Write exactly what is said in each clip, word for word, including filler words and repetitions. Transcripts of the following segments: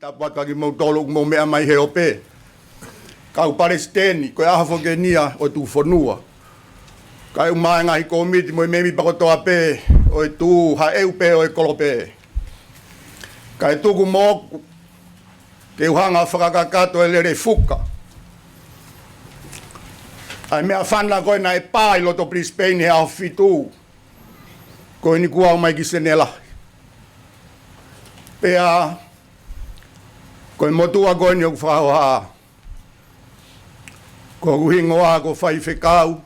Tapu atu kiate kimoutolu ʻoku mou meʻa mai he ope. Kau palesiteni, ko e ʻaho foki eni ia ʻo e tuʻufonua. Kae ʻumaʻā e ngaahi kōmiti mo e mēmipa kotoa pē ʻo e tuʻu haʻeu pē ʻo e kolope. Kae tuku moʻoku ke u hanga ʻo fakakakato e lele fuka ʻa e meʻafana ko ē naʻe pā ʻi loto Brisbane he ʻaho fitu ko eni kuo aʻu mai ki Senelahi. Pea ko e motuʻa ko eni ʻoku fakahohaʻa, ko hoku hingoa ko Faifekau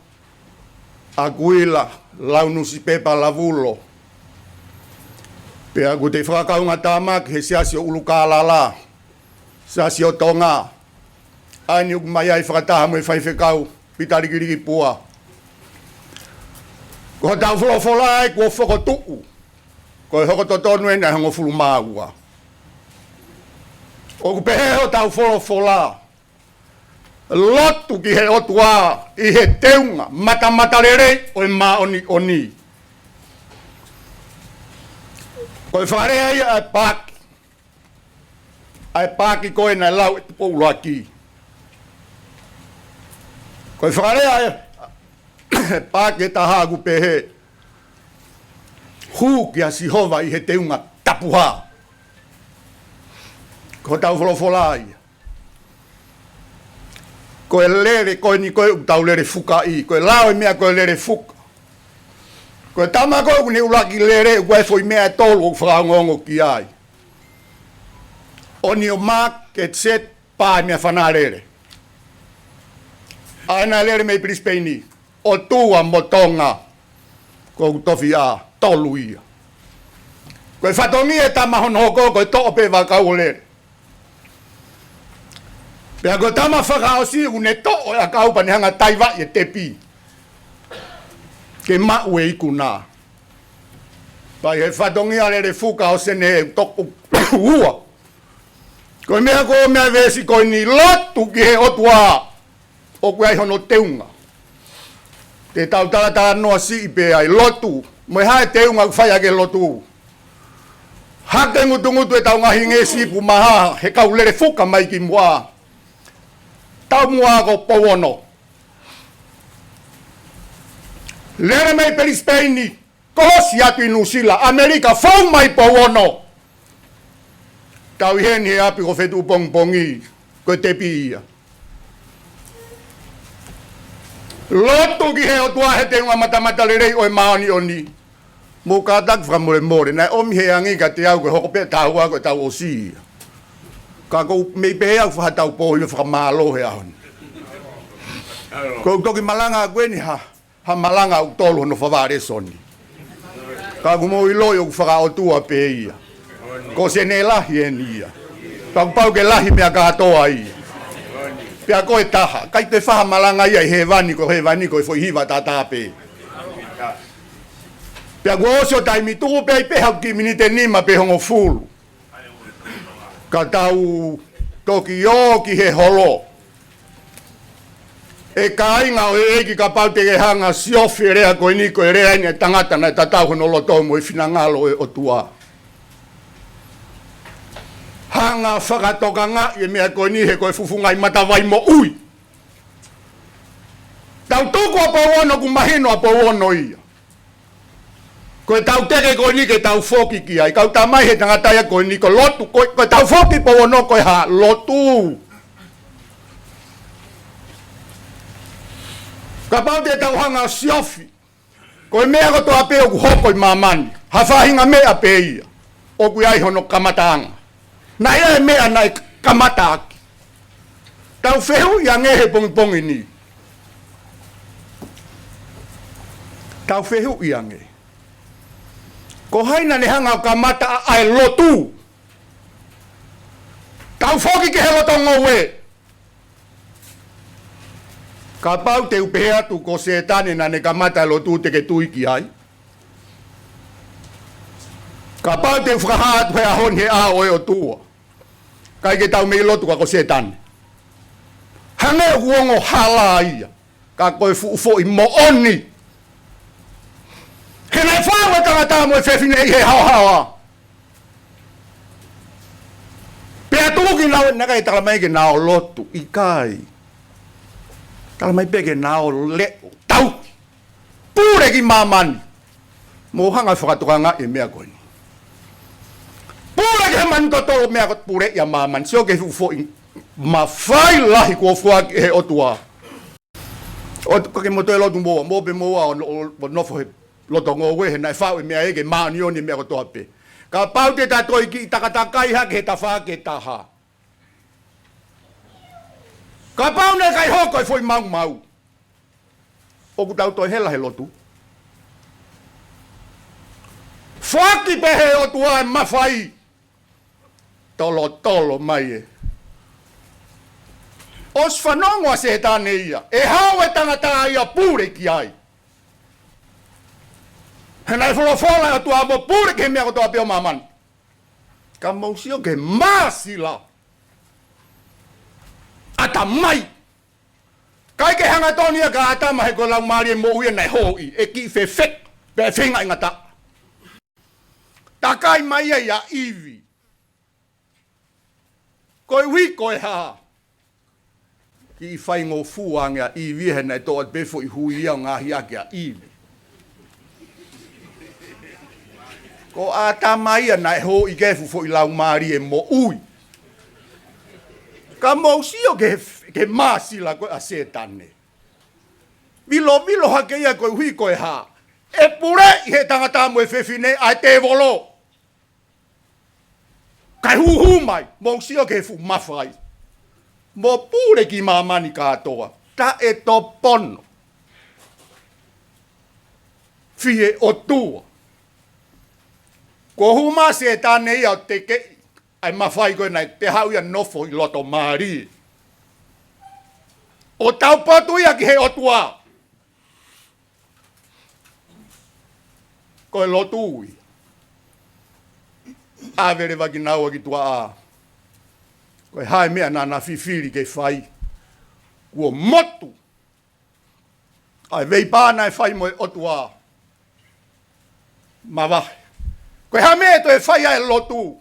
ʻAkuila Launusipepa Lavulo. Pea ʻoku ou fakakaungātāmaki he Siasi ʻo ʻUlukālala, Siasi ʻo Tonga, ʻa eni ʻoku mai ai fakataha mo e Faifekau Pita Likiliki Pua. Ko hotau folofola ʻa e kuo fokotuʻu, ko e hoko totonu eni ʻa e hongofulu mā ua. ʻOku pehē hotau folofola: Lotu ki he ʻOtua ʻi he teunga matamatalelei ʻo e māʻoniʻoni. Ko e fakalea ia ʻa e paaki, ʻa e paaki ko ē naʻe lau ʻe Tupou ʻUluaki. Ko e fakalea ʻa e paaki ʻe taha ʻoku pehē: Hū kia Sihova ʻi he teunga tapuhā. Ko hotau folofola ia. Ko e lele ko eni ko ē ʻoku tau lele fukaʻi, ko e lao ʻo e meʻa ko e lele fuka. Ko e tama ko ē ʻoku ne ʻuluaki lele, ʻoku ʻi ai e foʻi meʻa ʻe tolu ʻoku fakaongoongo ki ai: ʻOni ʻo Mark, Ketset, pea meʻafana lele. ʻA ena lele mei Brisbane, ʻOtua mo Tonga, ko hoku tofiʻa, tolu ia. Ko e fatongia e tama hono hoko ko e toʻo pē vaʻakau ʻo lele. Pea ko e tama fakaʻosi ʻoku ne toʻo e ʻakau pea ne hanga ʻo taivaʻi e tepi ke maʻu e ikuna. Pea ʻi he fatongia lele fuka ʻo Sene toko ua, ko e meʻa ko e meʻa veesi ko eni: Lotu ki he ʻOtua ʻoku ʻi ai hono teunga. Te tau talatalanoa siʻi pē ai, lotu, mo e hā e teunga ʻoku fai ʻaki e lotu. Hake ngutungutu ʻetau ngaahi ngeʻesi ipu maha he kau lele fuka mai ki muʻa. Taumuʻa ko Pouono. Lele mei Pelisipeni, kolosi atu ʻi Nuʻusila, ʻAmelika, fou mai Pouono. Tau ʻi heni he ʻapi ko Fetuʻupongipongi, ko e tepi ia. Lotu ki he ʻOtua he teunga matamatalelei ʻo e māʻoniʻoni. Mou kātaki fakamolemole, naʻe ʻomi he angi kiate au ke hoko pē ʻa e taha ua ko e tau ʻosi ia. Ka ʻoku ou mei pehē au fakataupou ʻi he fakamālō he ʻaho ni. Ko u toki malanga ʻaku eni ha, ha malanga ʻoku tolu hono fā lēsoni. Ka ʻoku mou ʻiloʻi ʻoku faka-ʻOtua pē ia. Ko Sene lahi eni ia. Ka ʻoku pau ke lahi meʻa kātoa ia. Pea ko e taha, ʻikai te u fai ha malanga ia ʻi hēvani, ko hēvani ko e foʻi hiva tātā pē. Pea kuo ʻosi ʻo taimi, tuku pē ai pē haʻaku kiʻi miniti ʻe nima pe hongofulu ka tau toki ō ki he holo. ʻE kāinga ʻo e ʻEiki, kapau te ke hanga ʻo siofi e lea ko eni, ko e lea eni ʻa e tangata naʻe tatau hono loto mo e finangalo ʻo e ʻOtua. Hanga ʻo fakatokangaʻi e meʻa ko eni he ko e fufunga ʻi matavai moʻui. Tau tuku ʻa Pouono, ʻoku mahino ʻa Pouono ia. Ko e tau teke ko eni ke tau foki ki ai. Kau tamai, he tangata ia ko eni, ko e lotu, ko, ko e tau foki Pouono ko e hā? Lotu. Kapau te tau hanga ʻo siofi, ko e meʻa kotoa pē ʻoku hoko ʻi māmani, ha faʻahinga meʻa pē ia ʻoku ʻi ai hono kamataʻanga. Naʻe ʻi ai e meʻa naʻe kamata ʻaki. Tau fehuʻi ange he pongipongi ni. Tau fehuʻi ange. Ko hai naʻa ne hanga ʻo kamata ʻa e lotu? Tau foki ki he loto ngoue. Kapau te u pehē atu ko Sētane naʻa ne kamata e lotu, te ke tui ki ai? Kapau te u fakahā atu he ʻaho ni he ʻao ʻo e ʻOtua, ʻikai ke tau mei lotu ka ko Sētane. Hangē ʻoku ongo hala ia, ka ko e fuʻu foʻi moʻoni. He naʻe fai ʻe he tangata mo e fefine ʻi he haohaoa. Pea Puki nau naʻe ʻikai tala mai ke nau lotu, ʻikai. Tala mai pē ke nau leʻo, tau. Pule ki māmani. Mou hanga fakatokangaʻi e meʻa ko eni. Pule ki he manu totolo meʻa ko e pule ia māmani. Sio ki he fuʻu foʻi mafai lahi kuo foaki ʻe he ʻOtua. ʻO ka ke mo toe lotu moua, mou pē moua ʻo, ʻo, ʻo nofo he loto ngoue he naʻe faʻu e meʻa ē ke māʻoniʻoni e meʻa kotoa pē. Kapau te ta toe kiʻi takatakai hake he tafaʻaki ʻe taha. Kapau naʻe ʻikai hoko e foʻi maumau, ʻoku tau toe hela he lotu. Foaki pē he ʻOtua e mafai. Tolotolo mai ē. ʻOsi fanongo ʻa Sētane ia. ʻE haʻu e tangata ia pule ki ai. He naʻe folofola e ʻOtua mo pule ki he meʻa kotoa pē ʻo māmani. Ka mou sio ki he māsila. ʻAtamai. ʻIkai ke hangatonu ia kia ʻAtama he ko e laumālie moʻui ia naʻe hōʻi. ʻE kiʻi fefeka. Pea ʻe feinga ʻi ngata. Takai mai ia ʻia ʻIvi. Koeʻuhi ko e hā? Kiʻi faingofua ange ʻa ʻIvi he naʻe toʻo atu pē foʻi hui ia ʻo ngaohi ʻaki ʻa ʻIvi. Ko ʻAtama ia naʻe hōʻi ki ai e fuʻu foʻi laumālie moʻui. Ka mou sio ki he, ki he māsila ko ē ʻa Sētane. Vilovilo hake ia koeʻuhi ko e hā? ʻE puleʻi he tangata mo e fefine ʻa e tēvolo. Kae huhu mai, mou sio ki he fuʻu mafai. Mo pule ki māmani kātoa. Taʻetopono. Fie ʻOtua. Ko huma Sētane ia ʻo tekeʻi ʻa e mafai ko ē naʻe te haʻu ia nofo ʻi loto mālie. ʻO taupotu ia ki he ʻOtua. Ko e lotu ia. ʻAve leva kinaua ki tuʻa. Ko e hā e meʻa naʻa na fifili ke fai? Kuo motu ʻa e veipā naʻe fai mo e ʻOtua. Mavahe. Ko e hā e meʻa ʻe toe fai ai e lotu?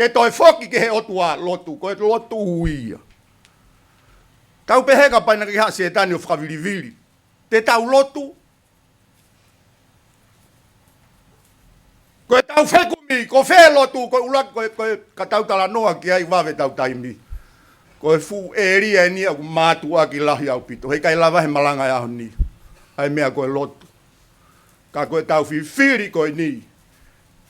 Ke toe foki ki he ʻOtua, lotu, ko e lotu ia. Tau pehē kapau naʻe ʻikai ha Sētane ʻo fakavilivili. Te tau lotu. Ko e tau fekumi, ko fē lotu, ko e ʻuluaki, ko e, ko e ka tau talanoa ki ai vave tau taimi. Ko e fuʻu ʻēlia eni ʻoku mātuʻaki lahi ʻaupito. Heʻikai lava he malanga e ʻaho ni. ʻA e meʻa ko e lotu. Ka ko e tau fifili ko eni.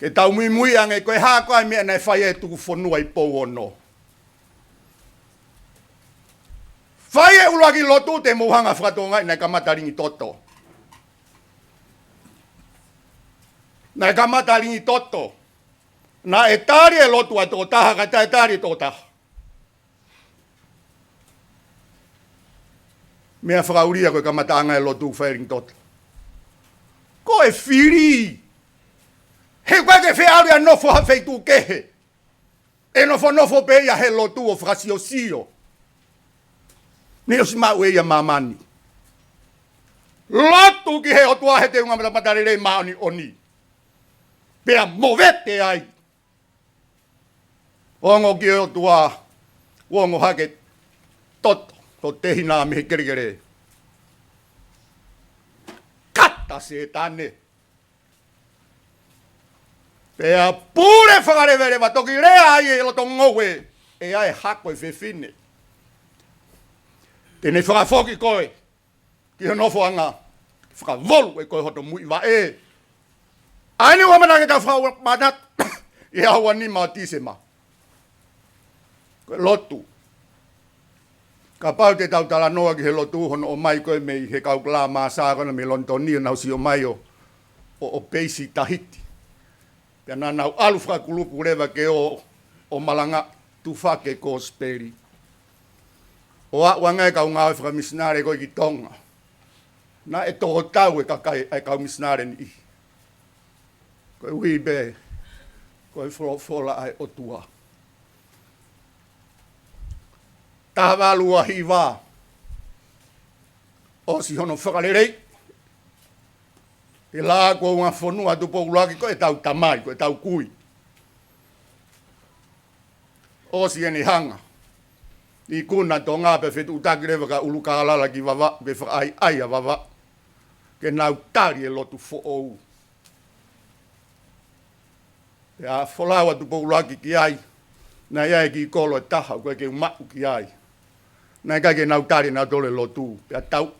Ke tau muimui ange ko e hā ko ā e meʻa naʻe fai ʻe he tuku fonua ʻi Pouono. Fai e ʻuluaki lotu te mou hanga fakatokangaʻi naʻe kamata lingi toto. Naʻe kamata lingi toto. Naʻe tali e lotu ʻa e tokotaha, kae taʻe tali e tokotaha. Meʻa fakaʻulia ko e kamataʻanga e lotu fai lingi toto. Ko e fili. He ʻoku ʻikai ke feʻalu ia ʻo nofo ha feituʻu kehe. ʻE nofonofo pē ia he lotu ʻo fakasiosio. Naʻe ʻosi maʻu ʻe ia māmani. Lotu ki he ʻOtua he teunga matamatalelei māʻoniʻoni. Pea movete ai. Ongo ki he ʻOtua, ongo hake toto, to tehina mei he kelekele. Kata Sētane. Pea pule fakaleveleva toki lea ai e loto ngoue, ʻe ʻi ai e hako e fefine. Te ne fakafoki koe ki ho nofoʻanga, fakavolu ʻe koe hoto muivaʻe. ʻA eni ʻoku ʻamanaki ke tau fakamanatu ʻi he ʻaho ua nima ʻo Tīsema. Ko e lotu. Kapau te tau talanoa ki he lotu hono ʻomai ko ē mei he kau Kalāmasa ko ena mei Lonitoni ʻo nau ō mai ʻo, ʻo, ʻo peisi Tahiti. Pea naʻa nau ʻalu fakakulupu leva ke ō, ʻo malanga tufaki e kosipeli. ʻO aʻu ange e kau ngāue fakamisinale ko ē ki Tonga. Naʻe tō tau e kakai, e kau misinale ni. Koeʻuhi pē, ko e folofola ʻa e ʻOtua. Taha valu ua hiva. ʻOsi hono fakalelei. He laʻā ko ē ʻoku fonua atu Poulaki ko e tau tamai, ko e tau kui. ʻOsi ʻene hanga, ikuna Tonga pea fetuʻutaki leva kia ʻUlukālala ki Vavaʻu ke fakaʻaiʻai ʻa Vavaʻu ke nau tali e lotu foʻou. Pea folau atu Tupou ʻUluaki ki ai, naʻe ʻi ai e kiʻi kolo ʻe taha ʻoku ʻikai ke u maʻu ki ai. Naʻe ʻikai ke nau tali nautolu e lotu, pea tau.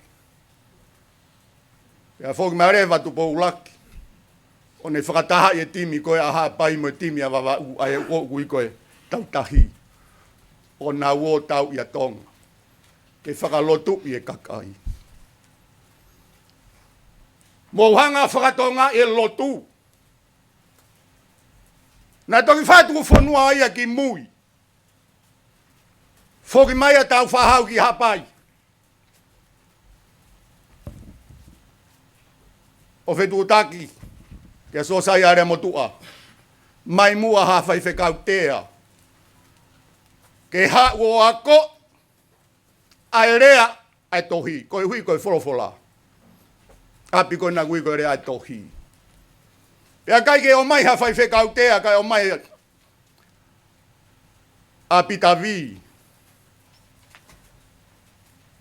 Pea foki mai leva Tupou ʻUluaki ʻo ne fakatahaʻi e timi ko ē ʻa Haʻapai mo e timi ʻa Vavaʻu, ʻa ē ʻoku ui ko e Tautahi, ʻo nau ō ʻo tauʻi ʻa Tonga ke fakalotuʻi e kakai. Mou hanga faka-Tonga e lotu. Naʻe toki fai atu e fonua ia ki mui. Foki mai ʻa Tāufaʻāhau ki Haʻapai ʻo fetuʻutaki kia Siosiua Leamotuʻa, mai muʻa ha faifekau tea ke haʻu ʻo ako ʻa e lea ʻa e tohi, koeʻuhi ko e folofola. ʻApi ko ena ʻoku ui ko e lea ʻa e tohi. Pea ʻikai ke ʻomai ha faifekau tea, kae ʻomai ʻa Pita Vī.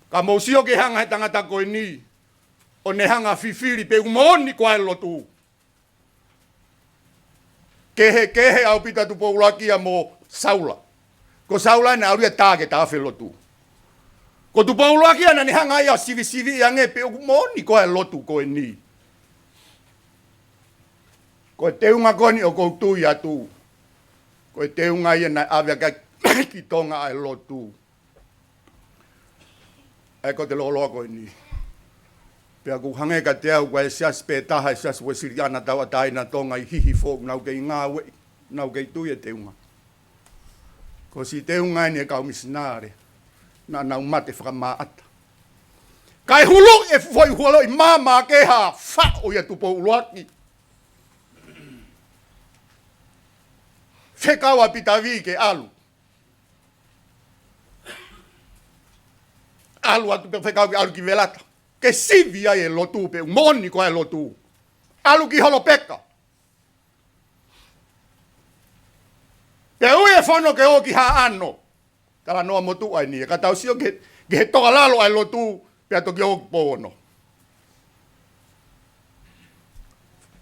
Ka mou sio ki he hanga he tangata ko eni ʻo ne hanga fifili pe ʻoku moʻoni koā e lotu. Kehekehe ʻaupito ʻa Tupou ʻUluaki ia mo Saula. Ko Saula naʻe ʻalu ia ʻo tā ke tafe lotu. Ko Tupou ʻUluaki ia naʻa ne hanga ia ʻo sivisiviʻi ange pe ʻoku moʻoni koā e lotu ko eni. Ko e teunga ko eni ʻoku ou tui atu, ko e teunga ia naʻe ʻave ʻaki ki Tonga ʻa e lotu. ʻA e kote lōloa ko eni. Pea ʻoku hangē kiate au ko e siasi pē taha e siasi Uēsiliana tauʻatāina ʻa Tonga ʻi Hihifo ʻoku nau kei ngāueʻi, nau kei tui e teunga. Ko siʻi teunga eni e kau misinale naʻa nau mate fakamaʻata. Kae huluʻi e foʻi hualoʻi māmā ke ha faʻo ia Tupou ʻUluaki. Fekau ʻa Pita Vī ke ʻalu. ʻAlu atu pē fekau ke ʻalu ki Velata ke sivi ai e lotu pe ʻoku moʻoni koā e lotu. ʻAlu ki Holopeka. Pea ui e fono ke ō ki Haʻano. Talanoa motuʻa eni, ka tau sio ki he, ki he tokalalo ʻa e lotu, pea toki ō ki Pouono.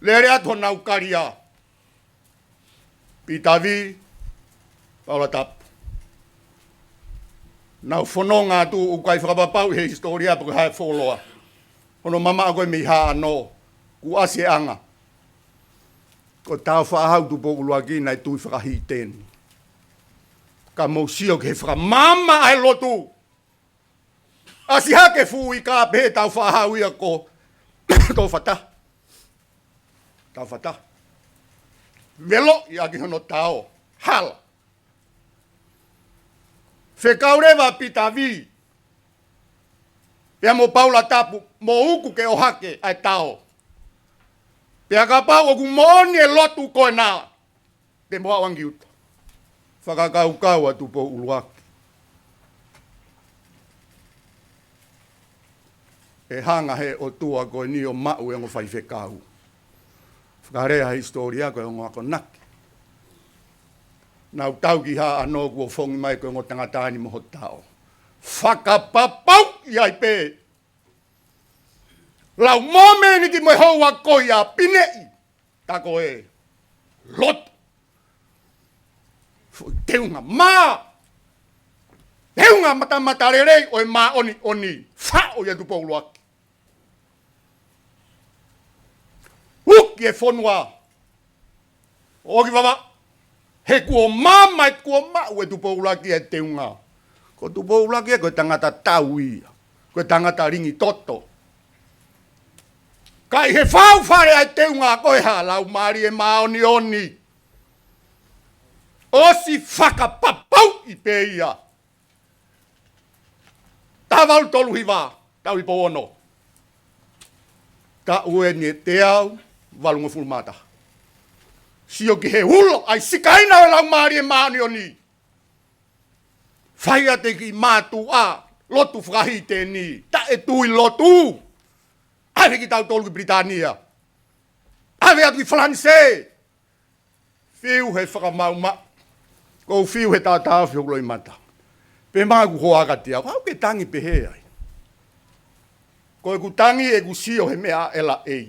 Lele atu honau kalia. Pita Vī, Paula Tapu. Nau fononga atu ʻoku ʻikai fakapapauʻi he hisitōlia pe ko e hā e fuoloa. Hono mamaʻo ko ē mei Haʻano, kuo ʻasi e anga. Ko Tāufaʻāhau Tupou ʻUluaki naʻe tui fakahīteni. Ka mou sio ki he fakamaama ʻa e lotu. ʻAsi hake fuʻu ika pehē Tāufaʻāhau ia ko Tōfata. Tōfata. Veloʻi ʻaki hono tao. Hala. Fekau leva Pita Vī pea mo Paula Tapu, mou uku ke ʻohake ʻa e tao. Pea kapau ʻoku moʻoni e lotu ko ena, te mou aʻu ange ki ʻuta. Fakakaukau atu Tupou ʻUluaki. ʻE hanga he ʻOtua ko eni ʻo maʻu e ongo faifekau. Fakalea he hisitōlia ko e ongo akonaki. Nau tau ki Haʻano kuo fongi mai ko e ongo tangata eni mo hono tao. Fakapapauʻi ai pē. Lau mōmeniti mo e houa ko ia pineʻi. Tā ko e lotu. Foʻi teunga mā. Teunga matamatalelei ʻo e māʻoniʻoni. Faʻo ia Tupou ʻUluaki. Uki e fonua. ʻO ki Vavaʻu. He kuo maama, he kuo maʻu ʻe Tupou ʻUluaki e teunga. Ko Tupou ʻUluaki ia ko e tangata tau ia. Ko e tangata lingi toto. Ka ʻi he fau fale ʻa e teunga ko e hā, Laumālie Māʻoniʻoni. ʻOsi fakapapauʻi pē ia. Taha valu tolu hiva, tau ʻi Pouono. Taʻu eni ʻe teau valungofulu mā taha. Sio ki he ulo ʻa e sikaina ʻo e Laumālie Māʻoniʻoni. Fai atu e kiʻi mātuʻa lotu fakahīteni, taʻetui lotu. ʻAve kitautolu ki Pilitānia. ʻAve atu ki Falanisē. Fiu he fakamaʻumaʻu. Ko u fiu he taʻataʻofi hoku loʻimata. Pea mo ʻeku hoa kiate au, haʻu ke tangi pehē ai. Ko ʻeku tangi ʻeku sio he meʻa ʻa e laʻei.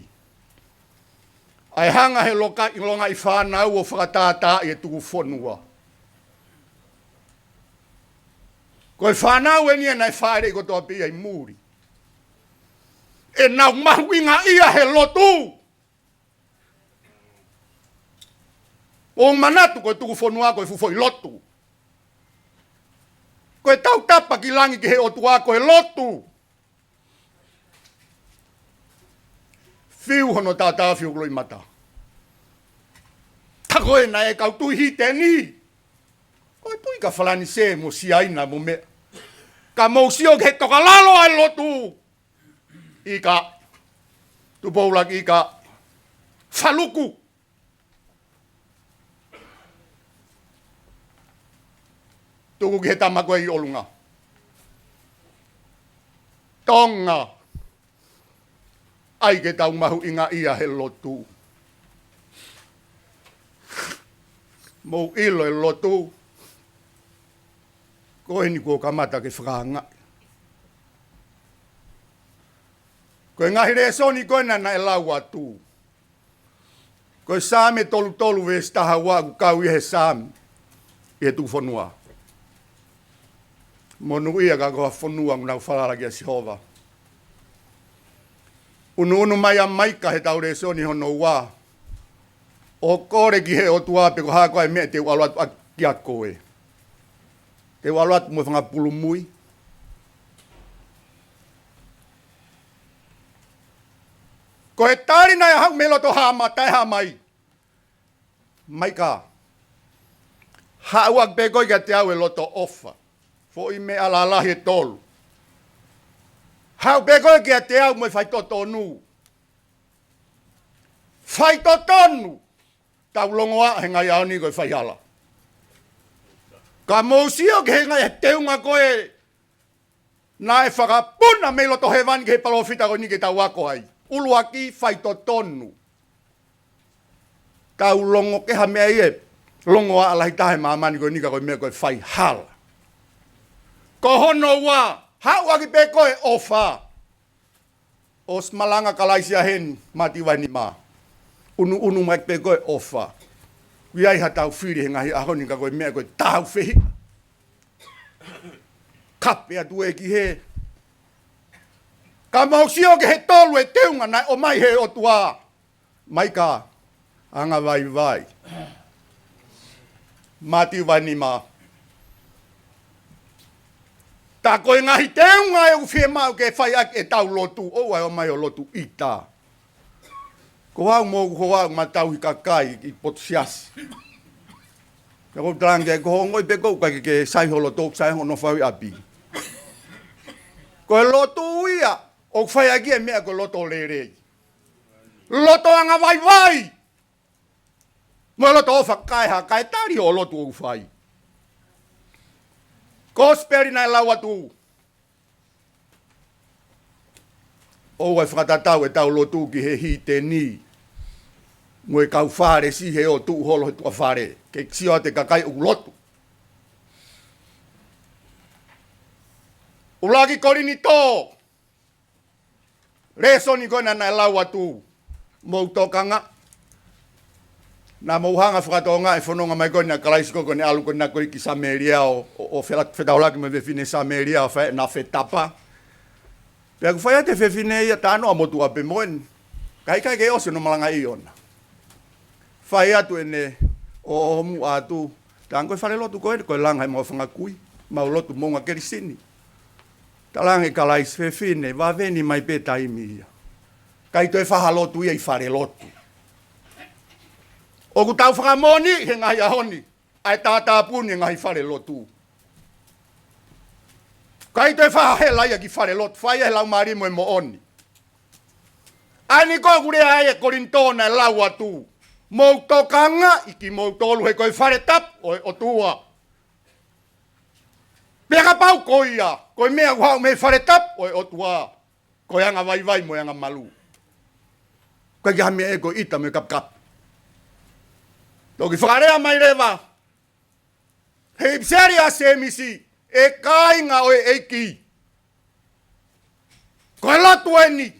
ʻA e hanga he loka-, longaʻi fānau ʻo fakatātaaʻi e tuku fonua. Ko e fānau eni ia naʻe fāʻeleʻi kotoa pē ia ʻi muli. ʻEnau mahuʻingaʻia he lotu. ʻOku ou manatu ko e tuku fonua ko e fuʻu foʻi lotu. Ko e tautapa ki langi ki he ʻOtua ko e lotu. Fiu hono taʻataʻofi hoku loʻimata. Tā ko ē naʻe kau tui hiteni. Ko e tui ka Falanisē mo Siaina mo meʻa. Ka mou sio ki he tokalalo ʻa e lotu. ʻIkai. Tupoulaki ʻikai. Faluku. Tuku ki he tama ko ē ʻi ʻolunga. Tonga. ʻAi ke tau mahuʻingaʻia he lotu. Mou ʻilo e lotu. Ko eni kuo kamata ke fakaangaʻi. Ko e ngaahi lēsoni ko ena naʻe lau atu. Ko e Saame tolu tolu veesi taha ua ʻoku kau ia he Saame ʻi he tuku fonua. Monūʻia ka ko ha fonua ʻoku nau falala kia Sihova. ʻUnuʻunu mai ʻa Maika he tau lēsoni hono ua. ʻO kole ki he ʻOtua pe ko e hā koā e meʻa te u ʻalu atu ʻaki kia koe. Te u ʻalu atu mo e fanga pulu mui. Ko e tali naʻe haʻu mei loto Hāmani, taʻe hā mai. Maika. Haʻu ʻaki pē koe kiate au e loto ʻofa. Foʻi meʻa lalahi ʻe tolu. Haʻu pē koe kiate au mo e faitotonu. Faitotonu. Tau longoaʻa he ngaahi ʻaho ni ko e faihala. Ka mou sio ki he ngaahi teunga ko ē naʻe fakapuna mei loto hēvani ki he palōfita ko eni ke tau ako ai. ʻUluaki, faitotonu. Tau longoaʻa ki ha meʻa ia. Longoaʻa lahi taha he māmani ko eni ka ko e meʻa ko e faihala. Ko hono ua, haʻu ʻaki pē koe ʻofa. ʻOsi malanga Kalaisi ia heni, Mātiu vahe nima. ʻUnuʻunu mai pē koe ʻofa. ʻOku ʻi ai ha tau fili he ngaahi ʻaho ni ka ko e meʻa ko e tau fehi. Kape atu ē ki hē. Ka mou sio ki he tolu e teunga naʻe ʻomai he ʻOtua. Maika, anga vaivai. Mātiu vahe nima. Tā ko e ngaahi teunga ʻoku fiemaʻu ke fai ʻaki e tau lotu, ʻoua ʻe ʻomai ʻo lotu ʻita. Ko au mo ʻeku hoa ʻoku ma tauhi kakai ʻi potu siasi. Ka ko talanga ke ko hongo i pe ko ka ke, ke sai ho lotu, sai hono fau ʻi ʻapi. Ko e lotu ia, ʻoku fai ʻaki e meʻa ko e loto lelei. Loto anga vaivai. Mo e loto ʻofa kae hā, kae tali ʻo lotu ʻoku fai. Kosipeli naʻe lau atu. ʻOua ʻe fakatatau e tau lotu ki he hiteni. Mo e kau Fālesi he ʻoku tuʻu holo he tuʻa fale. Ke sio atu e kakai ʻoku lotu. ʻUluaki Kolinitō. Lēsoni ko ena naʻe lau atu, mou tokanga. Naʻa mou hanga fakatokangaʻi e fononga mai ko ena ʻa Kalaisi ko ē ko ʻene ʻalu ko ena ko ē ki Samēlia ʻo, ʻo, ʻo fela-, fetaulaki mo e fefine Samēlia ʻo fai ʻena fetapa. Pea ʻoku fai atu e fefine ia talanoa motuʻa pē mo eni. Kae ʻikai ke ʻosi hono malangaʻi ʻona. Fai atu ʻene ʻo, ʻo muʻa atu. Tango e fale lotu ko ē, ko e langa he mau fanga kui. Mau lotu moʻunga kelesi ni. Talanga ʻe Kalaisi fefine, vave ni mai pē taimi ia. ʻIkai toe fai ha lotu ia ʻi fale lotu. ʻOku tau fakamoʻoni he ngaahi ʻaho ni, ʻa e tātāpuni e ngaahi fale lotu. ʻIkai toe fai ha hela ia ki fale lotu, fai ia he laumālie mo e moʻoni. ʻA eni ko ē ʻoku lea ai e Kolinitō naʻe lau atu. Mou tokangaʻi kimoutolu he ko e fale tapu ʻo e ʻOtua. Pea kapau ko ia, ko e meʻa ʻoku haʻu mei he fale tapu ʻo e ʻOtua. Ko e anga vaivai mo e anga malū. ʻIkai ke ha meʻa ʻe ko e ʻita mo e kapikapi. Toki fakalea mai leva. He ʻipiseli ʻa Sēmisi, ʻe kāinga ʻo e ʻEiki, ko e lotu eni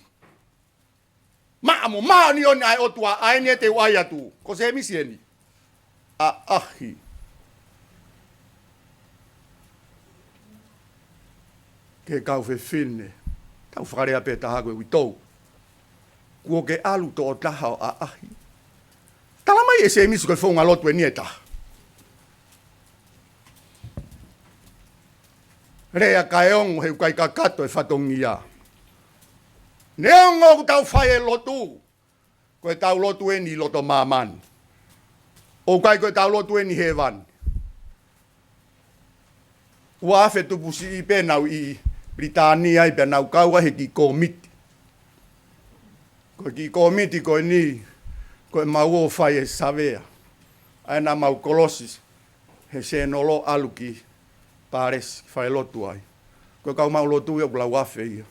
maʻa mo māʻoniʻoni ʻa e ʻOtua, ʻa eni ʻe te u ʻai atu. Ko Sēmisi eni. ʻAʻahi. Ke kau fefine. Tau fakalea pē taha ko e uitou. Kuo ke ʻalu toʻotaha ʻo ʻaʻahi. Tala mai ʻe Sēmisi ko e founga lotu eni ʻe taha. Lea kae ongo he ʻoku ʻikai kakato e fatongia. Neongo ʻoku tau fai e lotu, ko e tau lotu eni ʻi loto māmani. ʻOku ʻikai ko e tau lotu eni hēvani. Ua afe tupu siʻi pē naʻa nau ʻi Pilitānia ai pea nau kau ai he kiʻi kōmiti. Ko e kiʻi kōmiti ko eni, ko e mau ō fai e savea. ʻA ia naʻa mau kolosi he Senolo ʻalu ki Palesi, fai lotu ai. Ko e kau mau lotu ia ʻoku lau afe ia.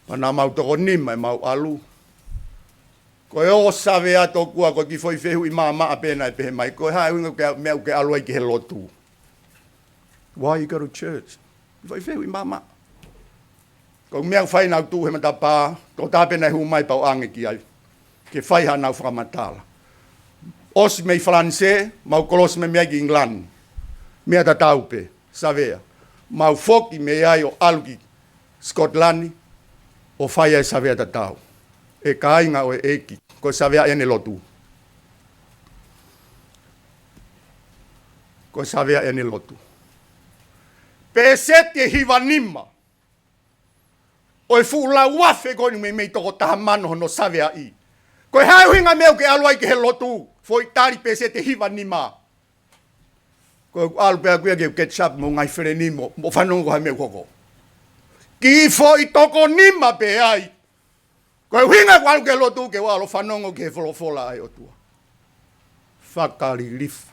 Pea naʻa mau toko nima ʻe mau ʻalu. Ko e ō savea tokua ko e kiʻi foʻi fehuʻi maʻamaʻa pē naʻe pehē mai, ko e hā e ʻuhinga ke, meʻa ʻoku ke ʻalu ai ki he lotu? Why you go to church? Foʻi fehuʻi maʻamaʻa. Ko e meʻa ʻoku fai naʻa nau tuʻu he matapā, tokotaha pē naʻe hū mai pea u ʻange ki ai ke fai haʻanau fakamatala. ʻOsi mei Falanisē, mau kolosi mai mei ai ki ʻIngilani. Meʻa tatau pē, savea. Mau foki mei ai ʻo ʻalu ki Sikotilani ʻo fai ai savea tatau. ʻE kāinga ʻo e ʻEiki, ko e savea eni e lotu. Ko e savea eni e lotu. Pēseti ʻe hiva nima ʻo e fuʻu lau afe ko eni mei, mei toko taha mano hono saveaʻi. Ko e hā e ʻuhinga meʻa ʻoku ke ʻalu ai ki he lotu? Foʻi tali, pēseti ʻe hiva nima. Ko e ʻalu pē ʻaku ia ke ketchup mo e ngaahi feleni mo, mo fanongo ko e hā e meʻa ʻoku hoko. Kiʻi foʻi toko nima pē ai. Ko e ʻuhinga ʻeku ʻalu ki he lotu ke u ʻalu ʻo fanongo ki he folofola ʻa e ʻOtua. Fakalilifu.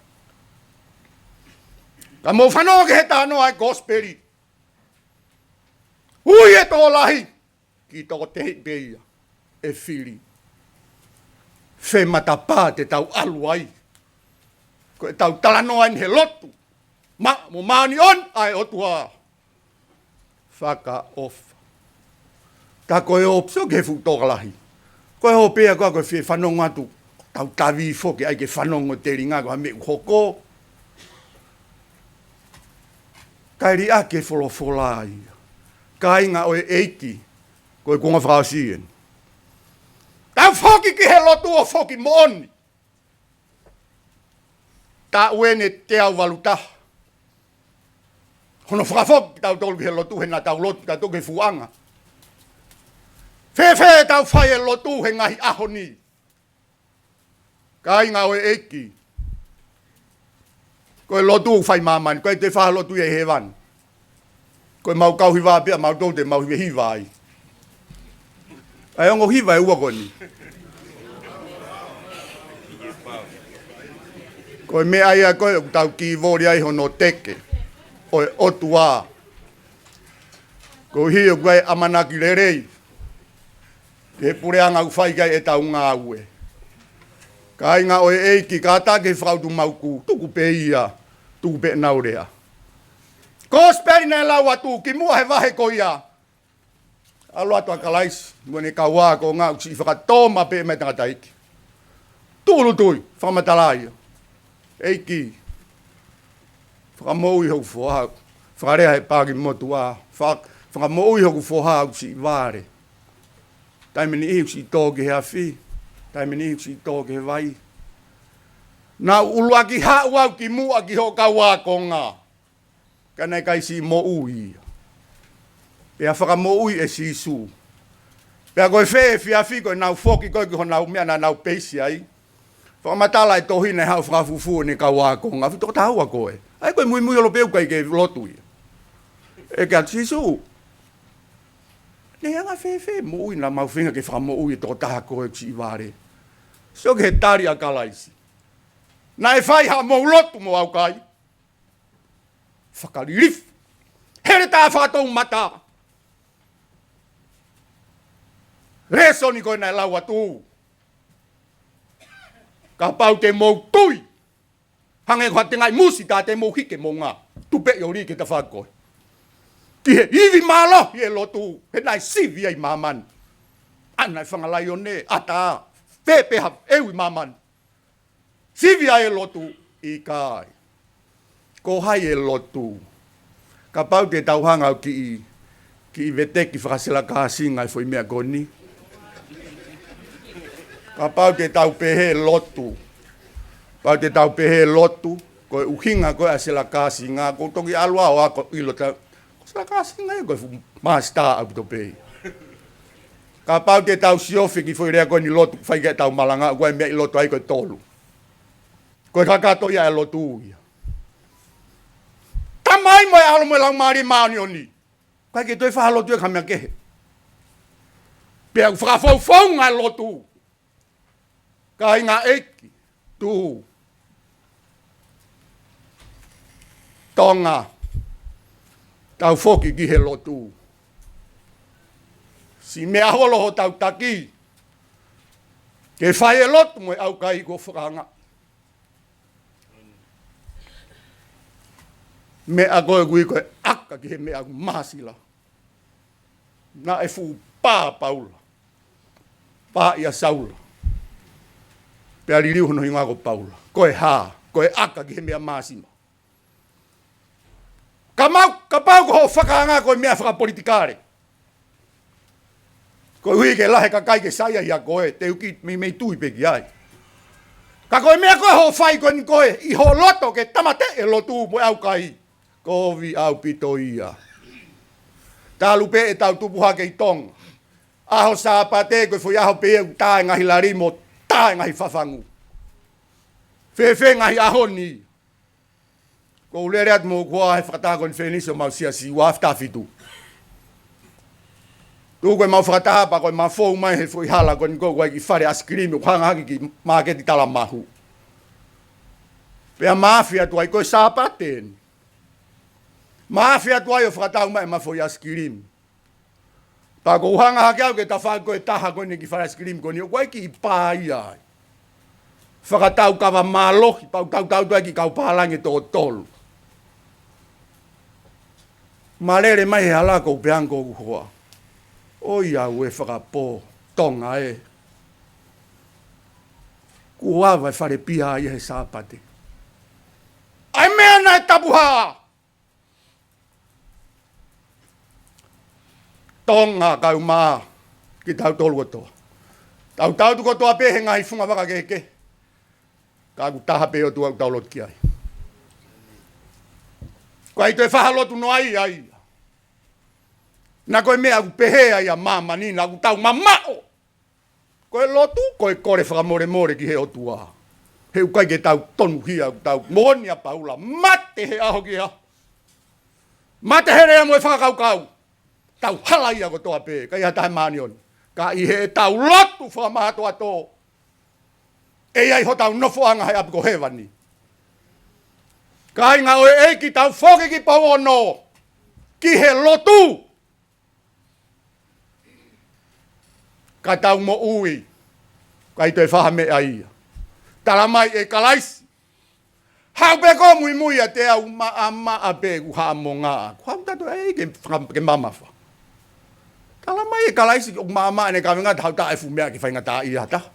Ka mou fanongo ki he talanoa ʻa e kosipeli. Ui e tokolahi, kiʻi toko tehiʻi pē ia ʻe fili. Fē matapā te tau ʻalu ai? Ko e tau talanoa eni he lotu maʻa mo māʻoniʻoni ʻa e ʻOtua. Fakaʻofa. Ka ko e ō pē ia ki he fuʻu tokolahi. Ko e ō pē ia ko ē ʻo fie fanongo atu, tau tavi foki ai ke fanongo telinga ko e hā e meʻa ʻoku hoko. Kae liʻaki e folofola ia. Kāinga ʻo e ʻEiki, ko e kuonga fakaʻosi eni. Tau foki ki he lotu ʻo foki moʻoni. Taʻu eni ʻe teau valu taha hono fakafoki kitautolu ki he lotu, he naʻa tau lotu kitautolu ki he fuʻu ʻanga. Fēfē ʻetau fai e lotu he ngaahi ʻaho ni? Kāinga ʻo e ʻEiki, ko e lotu ʻoku fai ʻi māmani, ʻoku ʻikai toe fai ha lotu ia ʻi hēvani. Ko e mau kau hiva pē ia, mau tou te mau hiva hiva ai. ʻA e ongo hiva ʻe ua ko eni. Ko e meʻa ia ko ē ʻoku tau kiʻi voli ai hono teke ʻo e ʻOtua. Koeʻuhi ʻoku ʻi ai e ʻamanaki lelei ki he puleʻanga ʻoku fai ki ai ʻetau ngāue. Kāinga ʻo e ʻEiki, kātaki he fakautu mau kū, tuku pē ia, tuku pē ʻenau lea. Kosipeli naʻe lau atu kimuʻa he vahe ko ia. ʻAlu atu ʻa Kalaisi mo ʻene kau ākonga ʻoku siʻi fakatōma pē mei he tangataʻeiki. Tūʻulutui, fakamatala ia. ʻEiki, fakamoʻui hoku foha. Fakalea he paaki motuʻa, fa-, fakamoʻui hoku foha ʻoku siʻi vale. Taimi ʻe niʻihi ʻoku siʻi tō ki he afi, taimi ʻe niʻihi ʻoku siʻi tō ki he vai. Naʻa ku ʻuluaki haʻu au kimuʻa ki hoʻo kau ākonga, ka naʻe ʻikai siʻi moʻui ia. Pea fakamoʻui ʻe Sīsū. Pea ko e fē efiafi ko ʻenau foki ko ē ki honau meʻa naʻa nau peisi ai, fakamatala e tohi naʻe haʻu ʻo fakafufū ʻene kau ākonga, fuʻu toko taha ua ko ē. ʻA ia ko e muimui holo pē ʻoku ʻikai ke lotu ia. ʻEke atu, Sīsū, naʻe anga fēfē e moʻui naʻa mau feinga ke fakamoʻui e toko taha ko ē ʻoku siʻi vale? Sio ki he tali ʻa Kalaisi. Naʻe fai haʻamou lotu mo au kai. Fakalilifu. Heletā fakatoumata. Lēsoni ko ē naʻe lau atu. Kapau te mou tui, Hangē ko ha tengaʻi musi tā te mou hiki mo ngā tupe ʻi ʻoli ke ta fakoi. Ki he ivi mālohi e lotu, he naʻe sivi ai māmani. ʻA naʻe fanga laione, ʻatā, pēpē ha ewi māmani. Sivi ai e lotu, ʻikai. Ko hai e lotu? Kapau te tau hanga ʻo kiʻi, kiʻi veteki fakaselakāsinga e foʻi meʻa ko eni. Kapau te tau pehē lotu. Kapau te tau pehē lotu. Ko e ʻuhinga ko ē ʻa selakāsinga, ko e toki ʻalu ʻo ako ʻilo ta. Selakāsinga ia ko e fuʻu māsitā ʻaupito pē. Kapau te tau siofi ki he foʻi lea ko eni lotu, fai ki ai ʻetau malanga, ko e meʻa ʻi loto ai ko e tolu. Ko e kakato ia e lotu ia. Tamai mo e ʻAlo mo e Laumālie Māʻoniʻoni. ʻIkai ke toe fai ha lotu ia ki ha meʻa kehe. Pea ʻoku fakafoufounga e lotu. Kāinga ʻeiki, tuʻu, Tonga, tau foki ki he lotu. Siʻi meʻa holo hotau taki, ke fai e lotu mo e ʻaukai kuo fakaangaʻi. Meʻa ko ē ʻoku ui ko e ʻaka ki he meʻa ʻoku māsila. Naʻe fuʻu pā Paula. Pā ʻia Saula. Pea liliu hono hingoa ko Paula. Ko e hā, ko e ʻaka ki he meʻa māsila. Ka mau, kapau ko hoʻo fakaanga ko e meʻa fakapolitikale. Koeʻuhi ke lahi e kakai ke saiʻia ʻia koe, te u kiʻi meimei tui pē ki ai. Ka ko e meʻa ko ē hoʻo fai ko eni ko ē, ʻi hoʻo loto ke tāmateʻi e lotu mo e ʻaukai. Kovi ʻaupito ia. Talu pē ʻetau tupu hake ʻi Tonga. ʻAho Sāpate ko e foʻi ʻaho pē ia ʻoku tā e ngaahi lali mo tā e ngaahi fafangu. Fēfē ngaahi ʻaho ni. Ko u lele atu mo kua he fakataha konifelenisi ʻo mau siasi ua afe taha fitu. Tuku ko e mau fakataha pea ko e mau fou mai he foʻi hala ko eni ko ē ʻoku ʻi ai e kiʻi fale ʻaisikilimi ʻoku hanga hake ki māketi Talamahu. Pea māfi atu ai ko e Sāpate eni. Māfi atu ai ʻo fakatau mai e mau foʻi ʻaisikilimi. Pea ko u hanga hake au ki he tafaʻaki ko ē taha ko eni e kiʻi fale ʻaisikilimi ko eni ʻoku ʻi ai e kiʻi pā ia ai. Fakatau kava mālohi, pea u tautau atu ai e kiʻi kau pālangi ʻe toko tolu. Ma lele mai he hala ko u pehē ange ki hoku hoa. ʻOiauē fakapō, Tonga ē. Kuo ava e fale pia ia he Sāpate. ʻAi meʻa naʻe tapu hā. Tonga kae ʻumaʻā kitautolu kotoa. Tau tautu kotoa pē he ngaahi funga vaka kehekehe. Ka ʻoku taha pē ʻOtua ʻoku tau lotu ki ai. Ko ai toe fai ha lotu noa ia. Naʻa ko e meʻa ʻoku pehē ai ʻa māmani, naʻa ʻoku tau mamaʻo. Ko e lotu, ko e kole fakamolemole ki he ʻOtua. He ʻoku ʻikai ke tau tonuhia, ʻoku tau moʻoni ʻa Paula. Mate he ʻaho ki he ʻaho. Mate he lea mo e fakakaukau. Tau hala ia kotoa pē, ʻikai ha taha ʻe māʻoniʻoni. Ka ʻi heʻetau lotu fakamātoato. ʻE ʻi ai hotau nofoʻanga he ʻapi ko hēvani. Kāinga ʻo e ʻEiki tau foki ki Pouono. Ki he lotu. Ka tau moʻui, ʻikai toe fai ha meʻa ia. Tala mai ʻe Kalaisi. Haʻu pē koe muimui ʻiate au maʻamaʻa pē ʻoku haʻamonga. Ko haʻu tato ai ke faka-, ke mamafa. Tala mai ʻe Kalaisi ʻoku maʻamaʻa ʻene kavenga, ta haʻu taʻe fuʻu meʻa ke faingataʻaʻia ha taha.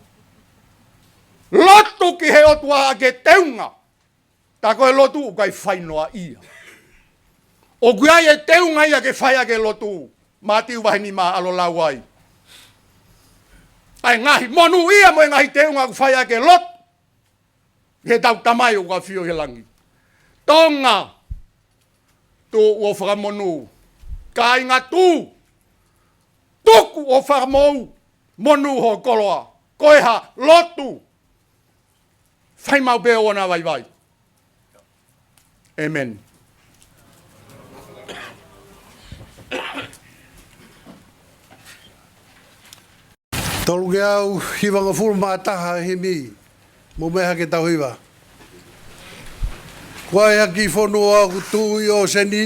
Lotu ki he ʻOtua ke teunga. Ta ko e lotu ʻoku ʻikai fai noa ia. ʻOku ʻi ai e teunga ia ke fai ʻaki e lotu. Mātiu vahe nima ʻalu ʻo lau ai. ʻA e ngaahi monū ia mo e ngaahi teunga ʻoku fai ʻaki e lotu. He tau Tamai ʻoku ʻafio ʻi he langi. Tonga. Tuʻu ʻo fakamonū. Kāinga tuʻu. Tuku ʻo fakamou. Monū ho koloa. Ko e hā lotu. Fai maʻu pē ʻo ʻoua naʻa vaivai. ʻĒmeni. Tolungeau hivangofulu mā taha himi. Mou meʻa hake tau hiva. Ko e hā e kiʻi fonua ʻoku tuʻu ʻi ʻōseni.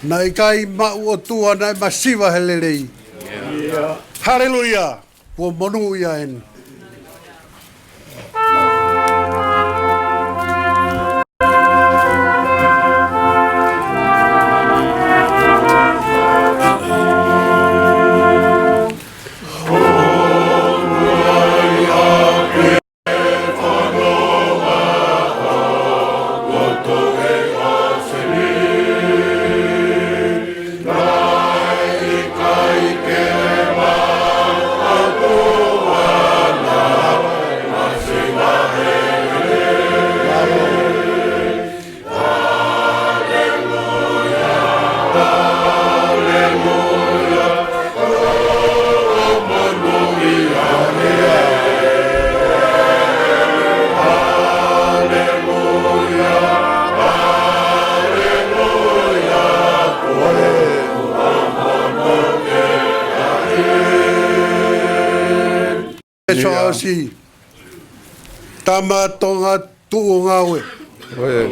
Naʻe ʻikai maʻu ʻOtua naʻe masiva he lelei. Haleluia. Kuo monū ia eni. Soaosi. Tama Tonga tuʻu ʻo ngāue. ʻOi.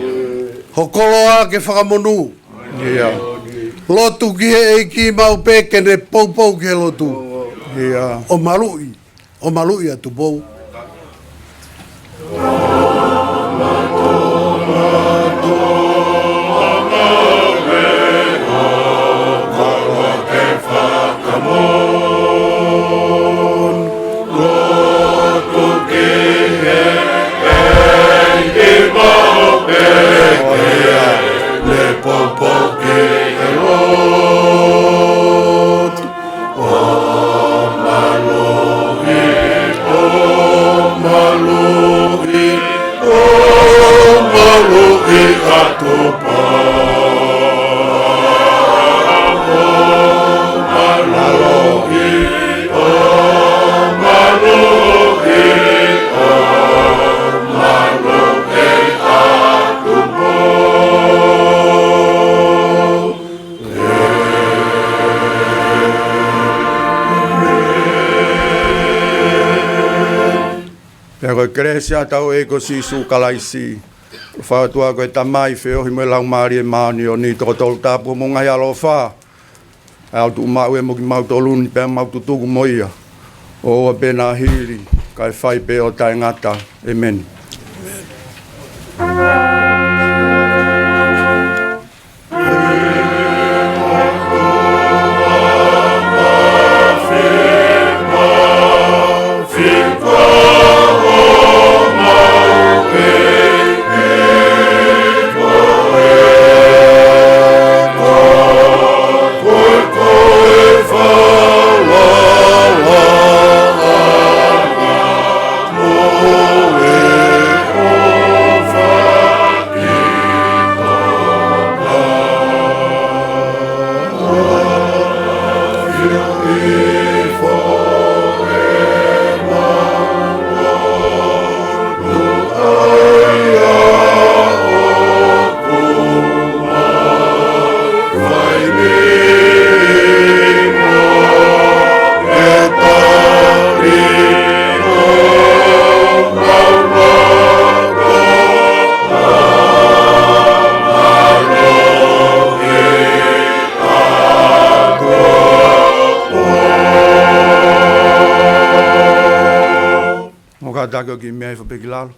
Ho koloa ke fakamonū. ʻIo. Lotu ki he ʻEiki maʻu pē ke ne poupou ki he lotu. ʻIo. ʻO maluʻi. ʻO maluʻi ʻa Tupou. ʻO maluʻi, ʻo maluʻi, ʻo maluʻi ʻa Tupou. ʻO maluʻi, ʻo maluʻi, ʻo maluʻi ʻa Tupou. Pea ko e kelesi ʻa hotau ʻEiki ko Sīsū Kalaisi, ʻofa ʻa e ʻOtua ko e Tamai, feohi mo e Laumālie Māʻoniʻoni, toko tolu tapu mo e ngaahi ʻaloʻofa, ʻa ia ʻoku tuʻu maʻu ʻe mo kimautolu ni pea mau tutuku mo ia, ʻo ʻoua pē naʻa hili, kae fai pē ʻo taʻengata. ʻEmeni. Mou kātaki ʻo kiʻi meʻa hifo pē ki lalo.